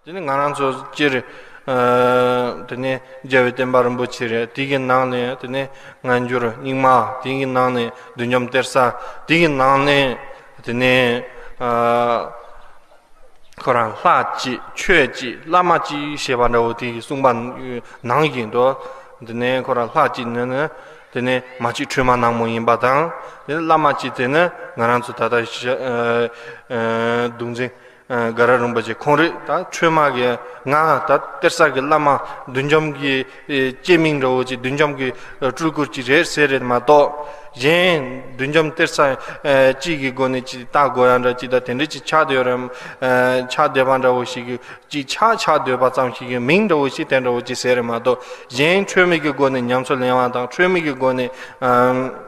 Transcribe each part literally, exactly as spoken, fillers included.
དེ་ནས་ང་རང་ཚོ་སྤྱིར། ཨ། དེ་ནས་རྒྱལ་བའི་བསྟན་པ་རིན་པོ་ཆེ་རེད། དེ་གི་ནང་ནས་དེ་ནས་སྔ་འགྱུར་རྙིང་མ། དེ་གི་ནང་ནས་བདུད་འཇོམས་གཏེར་གསར། དེ་གི་ནང་ནས་དེ་ནས། ཨ། ཁོ་རང་ལྷ་གཅིག་ཆོས་གཅིག་བླ་མ་གཅིག་ཞེས་པ་འདྲ་བོ་དེ་གི་གསུངས་པ་ནང་བཞིན་དུ། དེ་ནས་ཁོ་རང་ལྷ་གཅིག་ནི་ནི། དེ་ནས་མ་གཅིག་ཁྲོས་མ་ནག་མོ་ཡིན་པ་དང་། དེ་ནས་བླ་མ་གཅིག་དེ་ནི་ང་རང་ཚོ་ད་ལྟ་ཞི། ཨ། ཨ། གདུང་འཛིན། ཨ། དགའ་རབ་རིན་པོ་ཆེ་ཁོང་རང་ད་ཁྲོས་མ་གི། ང་ད་གཏེར་གསར་གྱི་བླ་མ་བདུད་འཇོམས་ཀྱི། ཨེ། སྐྱེ་དམན་འདྲ་བོ་ཅིག་བདུད་འཇོམས་ཀྱི། ཨ། སྤྲུལ་སྐུ་ཅིག་རེད་ཟེར་རེད་མ་གཏོགས། གཞན་བདུད་འཇོམས་གཏེར་གསར། ཨ། གཅིག་གི་སྒོ་ནས་ཅིག་བལྟ་དགོས་ཡ་འདྲ་ཅིག་དང་དེ་འདྲ་ཅིག་ཆགས་བསྡད་ཡོད་རེད། ཨ། ཆགས་བསྡད་པ་འདྲ་བོ་ཞིག་གི་ཅིག་ཆགས་ཆགས་བསྡད་པ་ཙམ་ཞིག་གི་མིང་འདྲ་བོ་ཞིག་དེ་འདྲ་བོ་ཅིག་ཟེར་རེད་མ་གཏོགས། གཞན་ཁྲོས་མ་གི་སྒོ་ནས་ཉམས་སུ་ལེན་པ་དང་ཁྲོས་མ་གི་སྒོ་ནས། ཨ།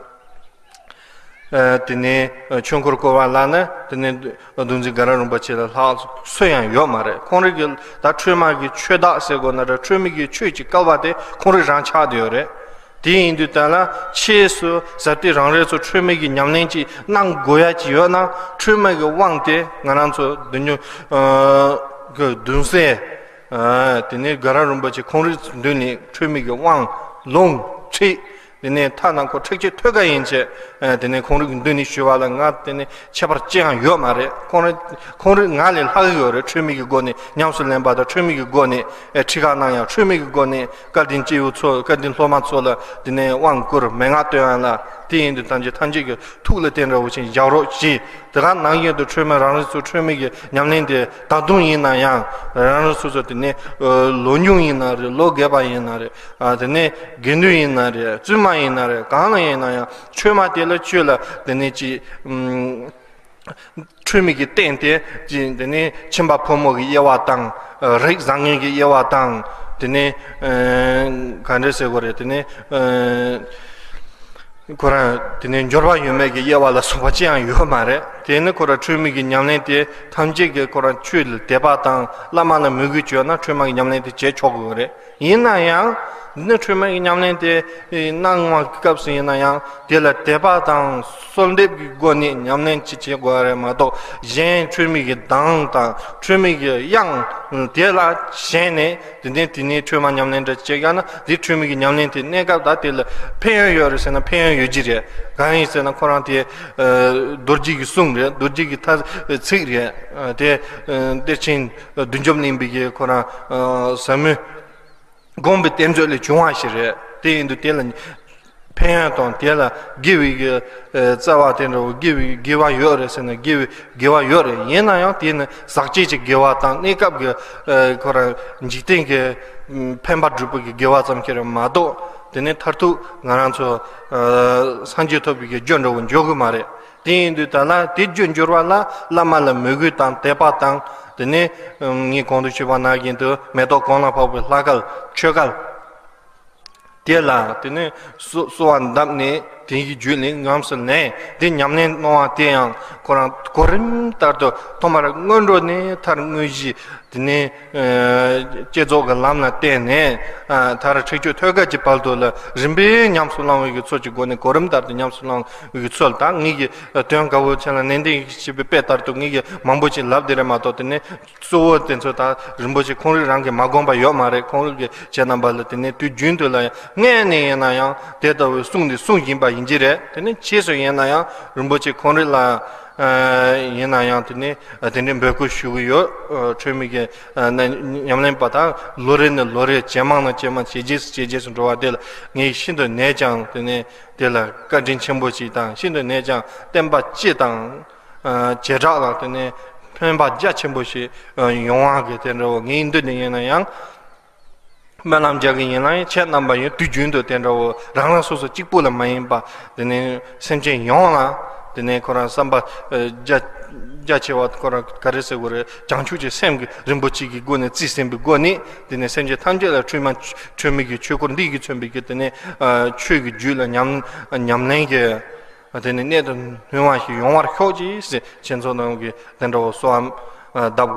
ཨ། དེ་ནས་ཆོས་འཁོར་བསྐོར་བ་ལ་ནི་དེ་ནས་གདུང་འཛིན་དགའ་རབ་རིན་པོ་ཆེ་ལས་ལྷག་སུ་ཡང་ཡོད་མ་རེད། ཁོང་རང་གི་ད་ཁྲོས་མ་གི་ཆོས་བདག་ཟེར་དགོས་ན་རེད། ཁྲོས་མ་གི་ཆོས་ཀྱི་བསྐལ་པ་དེ་ཁོང་རང་རང་ཆགས་བསྡད་ཡོད་རེད། དེ་ཡིན་དུས་ད་ལ་ཕྱིས་སུ་ཟབ་གཏེར་རང་རེ་ཚོ་ཁྲོས་མ་གི་ཉམས་ལེན་ཅིག་གནང་དགོས་ཡ་ཅིག་ཡོད་ན། ཁྲོས་མ་གི་དབང་དེ་ང་རང་ཚོ་བདུད་འཇོམས། ཨ། གི་གདུང་སྲས། ཨ། དེ་ནས་དགའ་རབ་རིན་པོ་ཆེ་ཁོང་རང་ཚོའི་མདུན་ནས་ཁྲོས་མ་གི་དབང་ལུང་ཁྲིད། དེ་ནས་ཐ་ན་ཁོ་ཁྲེགས་ཆོད་ཐོད་རྒལ་ཡན་ཆད། ཨ། དེ་ནས་ཁོང་རང་གི་མདུན་ནས་ཞུ་བ་ལ་ང་དེ་ནས་ཁྱད་པར་ཅི་ཡང་ཡོད་མ་རེད། ཁོང་རང་ཁོང་རང་ང་ལས་ལྷག་གི་ཡོད་རེད། ཁྲོས་མ་གི་སྒོ་ནས་ཉམས་སུ་ལེན་པ་དང་། ཁྲོས་མ་གི་སྒོ་ནས། ཨ། ཁྲིད་ཁག་གནང་ཡ། ཁྲོས་མ་གི་སྒོ་ནས་སྐལ་ལྡན་སྐྱེས་བུ་ཚོ། སྐལ་ལྡན་སློབ་མ་ཚོ་ལ་དེ་ནས་དབང་བསྐུར་མན་ངག་སྟོན་ཡ་ལ། དེ་ཡིན་དུས་ཐམས་ཅད་ཐམས་ཅད་ཀྱི་ཐུགས་ལ་དེ་འདྲ་བོ་ཅིག་བཞག་རོགས་གྱིས། དེ་ག་ནང་བཞིན་དུ་ཁྲོས་མ། རང་རེ་ཚོ་ཁྲོས་མ་གི་ཉམས་ལེན་དེ་ད་དུང་ཡིན་ན་ཡང་། རང་རེ་སོ་སོ་དེ་ནས། ཨ། ལོ་ཉུང་ཡིན་ན་རེད། ལོ་རྒས་པ་ཡིན་ན་རེད། ཨ། དེ་ནས་དགེ་འདུན་ཡིན་ན་རེད། བཙུན་མ་ཡིན་ན་རེད། གང་ལ་ཡིན་ན་ཡང་ཁྲོས་མ་དེ་ལ་ཁྱོད་ལ་དེ་ནས་ཅིག་ཨུམ། ཁྲོས་མ་གི་རྟེན་དེ་ཅིག་དེ་ནས་ཁྱིམ་པ་ཕོ་མོ་གི་དབྱེ་བ་དང་། ཨ། རིགས་བཟང་ངན་གྱི་དབྱེ་བ་དང་། དེ་ནས། ཨ། ག་འདྲ་ཟེར་དགོས་རེད། དེ་ནས། ཨ། ཁོ་རང་དེ་ནས་འབྱོར་པ་ཡོད་མེད་ཀྱི་དབྱེ་བ་ལ་སོགས་པ་ཅི་ཡང་ཡོད་མ་རེད། དེ་ནི་ཁོ་རང་ཁྲོས་མ་གི་ཉམས་ལེན་དེ་ཐམས་ཅད་ཀྱི་ཁོ་རང་ཆོས་ལ་དད་པ་དང་བླ་མ་ལ་མོས་གུས་བྱས་ན་ཁྲོས་མ་གི་ཉམས་ལེན་དེ་བྱེད་ཆོག་གི་རེད། ཡིན་ན་ཡང་འདི་ནི་ཁྲོས་མ་གི་ཉམས་ལེན་དེ་གནང་བའི་སྐབས་སུ་ཡིན་ན་ཡང་དེ་ལ་དད་པ་དང་གསོལ་འདེབས་ཀྱི་སྒོ་ནས་ཉམས་ལེན་ཅིག་བྱེད་དགོས་རེད་མ་གཏོགས། གཞན་ཁྲོས་མ་གི་གདངས་དང་ཁྲོས་མ་གི་དབྱངས་དེ་ལ་ཞེན་ནས། དེ་ནས་དེ་ནས་ཁྲོས་མ་ཉམས་ལེན་འདྲ་བྱེད་ཡ་ན། དེ་ཁྲོས་མ་གི་ཉམས་ལེན་དེ་གནས་སྐབས་ད་དེ་ལ་ཕན་ཡོན་ཡོད་རེད་ཟེར་ན་ཕན་ཡོན་ཡོད་ཀྱི་རེད། གང་ཡིན་ཟེར་ན་ཁོ་རང་དེ། ཨ། རྡོ་རྗེ་གི་གསུང་རེད། རྡོ་རྗེ་གི་ཐ་ཚིག་རེད། ཨ། དེ། ཨ། གཏེར་ཆེན་བདུད་འཇོམས་གླིང་པའི་གི་ཁོ་རང་། ཨ། ཟབ་མོ་སྒོམ་པའི་གཏེར་མཛོད་ལས་བྱུང་བ་ཞིག་རེད། དེ་ཡིན་དུས་དེ་ལ་ཕན་ཡོན་དང་། དེ་ལ་དགེ་བའི་གི། ཨ། རྩ་བ་དེ་འདྲ་བོ། དགེ་བའི་དགེ་བ་ཡོད་རེད་ཟེར་ན་དགེ་བའི་དགེ་བ་ཡོད་རེད། ཡིན་ན་ཡང་དེ་ནི་ཟག་བཅས་ཀྱི་དགེ་བ་དང་། གནས་སྐབས་ཀྱི། ཨ། ཁོ་རང་འཇིག་རྟེན་གྱི་ཕན་པ་སྒྲུབ་པའི་གི་དགེ་བ་ཙམ་ཞིག་རེད་མ་གཏོགས། དེ་ནི་མཐར་ཐུག་ང་རང་ཚོ། ཨ། སངས་རྒྱས་ཐོབ་པའི་གི་རྒྱུ་འདྲ་བོ་འཇོག་གི་མ་རེད། དེ་ཡིན་དུས་ད་ལ་དེ་རྒྱུར་འགྱུར་བ་ལ་བླ་མ་ལ་མོས་གུས་དང་དད་པ་དང་། དེ་ནས་ངས་གོང་དུ་ཞུས་པ་ནང་བཞིན་དུ་མེ་ཏོག་གང་ལ་ཕོག་པའི་ལྷ་སྐལ་ཆོས་སྐལ་དེ་ལ། དེ་ནས་གསོལ་གསོལ་བ་འདེབས་ནས་དེ་ཡི་རྒྱུད་ལ་ཉམས་སུ་ལེན། དེ་ཉམས་ལེན་གནང་བ་དེ་ཡང་ཁོ་རང་གོ་རིམ་ལྟར་དུ་ཐོག་མར་སྔོན་འགྲོ་ནས་མཐར་དངོས་གཞི། དེ་ནས། ཨ། བསྐྱེད་རྫོགས་ཀྱི་ལམ་ལ་བརྟེན་ནས། ཨ། མཐར་ཁྲེགས་ཆོད་ཐོད་རྒལ་གྱི་བར་དུ་ལ་རིམ་པས་ཉམས་སུ་བླང་བའི་གི་ཚུལ་གྱི་སྒོ་ནས། གོ་རིམ་ལྟར་དུ་ཉམས་སུ་བླང་བའི་གི་ཚུལ་དང་། ངེད་ཀྱི་དོན་དཀར་པོ་ཆེ་ལ་ནན་ཏན་ཞེས་པའི་དཔེ་ལྟར་དུ་ངེད་ཀྱིས་མང་པོ་ཞིག་ལབ་བསྡད་རེད་མ་གཏོགས། དེ་ནས་གཙོ་བོ་དེ་ཚོ་ད་རིན་པོ་ཆེ་ཁོང་རང་རང་གིས་མ་དགོངས་པ་ཡོད་མ་རེད། ཁོང་རང་གི་ཁྱེད་རྣམ་པ་ལ་དེ་ནས་དུས་རྒྱུན་དུ་ལ་ཡང་སྔས་ནས་ཡིན་ན་ཡང་དེ་ལྟ་བུའི་གསུང་འདི་གསུང་བཞིན་པ་ཡིན་གྱི་རེད། དེ་ནས་ཕྱིས་སུ་ཡིན་ན་ཡང་རིན་པོ་ཆེ་ཁོང་རང་ལ། ཨ། ཡིན་ན་ཡང་དེ་ནས། ཨ། དེ་འདྲའི་འབོད་སྐུལ་ཞུ་གི་ཡོད། ཨ། ཁྲོས་མ་གི། ཨ། ན། ཉམས་ལེན་པ་དང་ལོ་རེ་ནས་ལོ་རེ། ཇེ་མང་ནས་ཇེ་མང་། ཇེ་རྒྱས་སུ་ཇེ་རྒྱས་སུ་འགྲོ་བ་དེ་ལ་ངས་ཤིན་ཏུ་ནས་ཀྱང་དེ་ནས་དེ་ལ་བཀའ་དྲིན་ཆེན་པོ་ཞིག་དང་། ཤིན་ཏུ་ནས་ཀྱང་བསྟན་པ་སྤྱི་དང་། ཨ། བྱེ་བྲག་ལ་དེ་ནས་ཕན་པ་རྒྱ་ཆེན་པོ་ཞིག། ཨ། ཡོང་བ་གི་དེ་འདྲ་བོ་ངའི་མདུན་ནས་ཡིན་ན་ཡང་། སྨོན་ལམ་རྒྱག་གི་ཡིན་ན་ཡང་། ཁྱེད་རྣམ་པ་ཡང་དུས་རྒྱུན་དུ་དེ་འདྲ་བོ་རང་རང་སོ་སོ་གཅིག་པུ་ལ་མ་ཡིན་པ། དེ་ནས་སེམས་ཅན་ཡོངས་ལ། དེ་ནས་ཁོ་རང་བསམ་པ། ཨ། རྒྱ། རྒྱ་ཆེ་བ། ཁོ་རང་ག་རེ་ཟེར་དགོས་རེད། བྱང་ཆུབ་ཀྱི་སེམས་ཀྱི་རིན་པོ་ཆེ་གི་སྒོ་ནས་རྩིས་ཟིན་པའི་སྒོ་ནས། དེ་ནས་སེམས་ཅན་ཐམས་ཅད་ལ་ཁྲོས་མ། ཁྲོས་མ་གི་ཆོས་འཁོར་འདི་གིས་མཚོན་པའི་གི་དེ་ནས། ཨ། ཆོས་ཀྱི་རྒྱུད་ལ་ཉམས། ཉམས་ལེན་གྱི། དེ་ནས་གནད་དུ་སྣུན་པ་ཞིག་ཡོང་བར་ཤོག་ཅིག་ཟེར། ཁྱེད་ཚོ་རྣམས་ཀྱིས་དེ་འདྲ་བོ་གསོལ་བ། ཨ། གདབ།